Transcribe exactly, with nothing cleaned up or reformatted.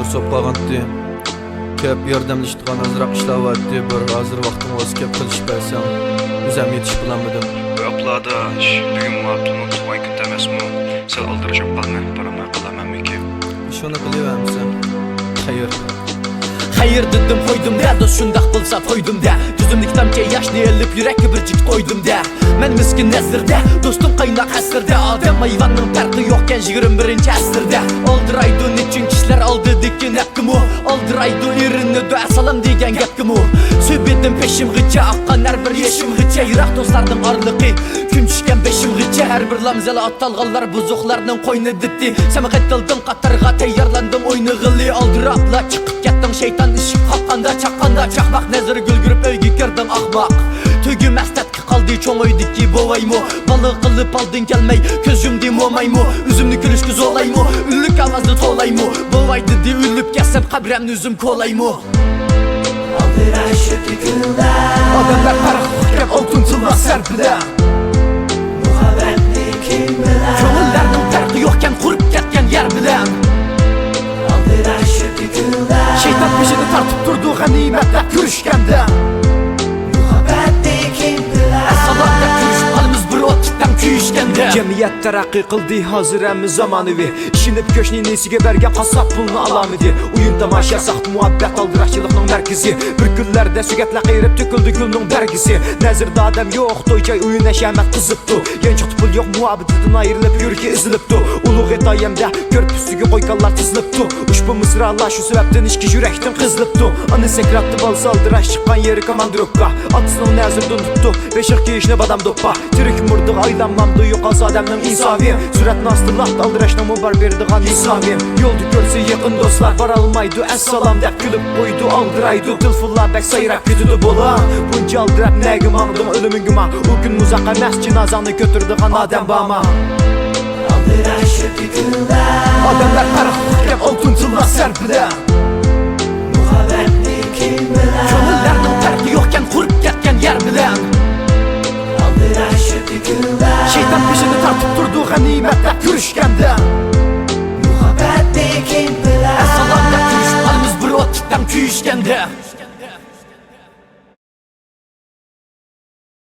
سوپ قالغانتى. كەپ ياردەملىشىدىغان ئازراق ئىشلار بارتى. بىر ھازىر ۋاقتىڭ بولسا كەپ قىلىشىپ بەرسەڭ. ئۆزەم يېتىشىپ بولالمىدىم. ئاپلا ئاداش، بۈگۈن مۇئەپپىلنىڭ تۇغان كۈنى ئەمەسمۇ؟ سەل ئالدىرىشىپ قالماي، بارالماي قالامەنمىكىن؟ شۇنى قىلىۋەرمىسەم. خەير. خەير دېدىم، قويدۇم دە، دوست، شۇنداق بولسا تويدۇم دە. كۆزۈمدىكى تامچە ياشنى ئېلىپ، يۈرەككە بىر چېكىت قويدۇم دە. مەن مىسكىن نەزىردە، دوستۇم قايناق ھەسرىدە. ئادەم ھايۋاننىڭ پەرقى يوقكەن يىگىرمە بىرىنچى ئەسىردە. ئالدىرايدۇ نېچۈن كىشىلەر ئالدىدىكى نەپكىمۇ؟ ئالدىرايدۇ ئېرىنىدۇ ئەسسالام دېگەن گەپكىمۇ؟ سۆھبىتىم پېشىمغىچە ئاققان ھەر بىر يېشىمغىچە، يىراق دوستلاردىن ئارىلىقى كۈن چۈشكەن بېشىمغىچە، ھەر بىر لامزىلا ئاتالغانلار بۇزۇقلارنىڭ قوينىدىتى. سەن قېتىلدىڭ قاتارغا، تەييارلاندىڭ ئوينىغىلى. ئالدىراپلا چىقىپ كەتتىڭ شەيتان ئىشىك قاققاندا، چاققاندا چاقماق نەزىرى گۈلگۈرۈپ ئۆيگە كىردىڭ ئاخماق. تۈگىمەس تەتقىق قالدى چوڭ ئۆيدىكى بوۋايمۇ؟ بالا قىلىپ ئالدىڭ كەلمەي، كۆز يۇمدى مومايمۇ؟ ئۆزۈمنى كۈلۈشكە زولايمۇ؟ ئۆلۈك ئاۋازنى تولايمۇ؟ بوۋاي دېدى، ئۆلۈپ كەتسەم قەبرەمنى ئۆزۈم كولايمۇ؟ ئالدىراش ئۆتتى كۈنلەر. ئادەملەر پەرقلىقكەن ئالتۇن تىللار سەر بىلەن. مۇھەببەتنى كىم بىلەر؟ كۆڭۈللەرنىڭ پەرقى يوقكەن قۇرۇپ كەتكەن يەر بىلەن. ئالدىراش ئۆتتى كۈنلەر. شەيتان پېشىنى تارتىپ تۇرىدۇ غەنىيمەت دەپ كۆرۈشكەندە. مۇھەببەتنى كىم بىلەر؟ ئەسسالام دەپ كۆرۈشۈپ قالىمىز بىر ئوتتا تەڭ كۆيۈشكەندە. جەمئىيەت تەرەققىي قىلدى، ھازىر ھەممە زامانىۋى. ئىشىنىپ كۆشنى نېسىگە بەرگەن قاسساپ پۇلنى ئالامىدى. ئويۇن تاماشا، ساختا مۇھەببەت ئالدىراشچىلىقنىڭ مەركىزى. بىر كۈنلەردە سۆگەتلەر قېرىپ تۆكۈلدى گۈلنىڭ بەرگىسى. نەزىرىدە ئادەم يوق، توي جاي، ئويۇن ھەشەمەت قىزىپتۇ. يانچۇقتا پۇل يوق، مۇھەببىتىدىن ئايرىلىپ يۈرىكى ئېزىلىپتۇ. ئۇلۇغ ئېتايەمدە كۆرپە ئۈستىگە قويكانلار تىزىلىپتۇ. ئۇشبۇ مىسرالار شۇ سەۋەبتىن ئىچكى يۈرەكتىن قېزىلىپتۇ. ئانا سەكراتتا بالىسى ئالدىراش چىققان يېرى كاماندىروپكا. ئاتىسىنىڭ نەزىرىدىن تۇتتى بېشىغا كىيىشنى بادام دوپپا. تىرىك مۇردىغا ئايلانمامدۇ يوقالسا ئادەمنىڭ ئىنسابى؟ سۈرەتنى ئاستىلاپ ئالدىراشنىڭمۇ بار بېرىدىغان ھېسابى. يولدا كۆرسە يېقىن دوستلار بارالمايدۇ، ئەسسالام دەپ كۈلۈپ قويىدۇ، ئالدىرايدۇ. تېلېفونلار بەك سايراپ كېتىدۇ، بولا. بۇنچە ئالدىراپ نەگە ماڭدىڭ ئۆلۈمۈڭگىما؟ ئۇ كۈن ئۇزاق ئەمەس، جىنازاڭنى كۆتۈرىدىغان ئادەم بارما؟ ئالدىراش ئۆتتى كۈنلەر. ئادەملەر پەرقلىقكەن ئالتۇن تىللار سەر بىلەن. مۇھەببەتنى كىم بىلەر؟ كۆڭۈللەرنىڭ پەرقى يوقكەن قۇرۇپ كەتكەن يەر بىلەن. ئالدىراش ئۆتتى كۈنلەر. شەيتان پېشىنى تارتىپ تۇرىدۇ غەنىيمەت دەپ كۆرۈشكەندە. مۇھەببەتنى كىم بىلەر؟ ئەسسالام دەپ كۆرۈشۈپ قالىمىز بىر ئوتتا تەڭ كۆيۈشكەندە.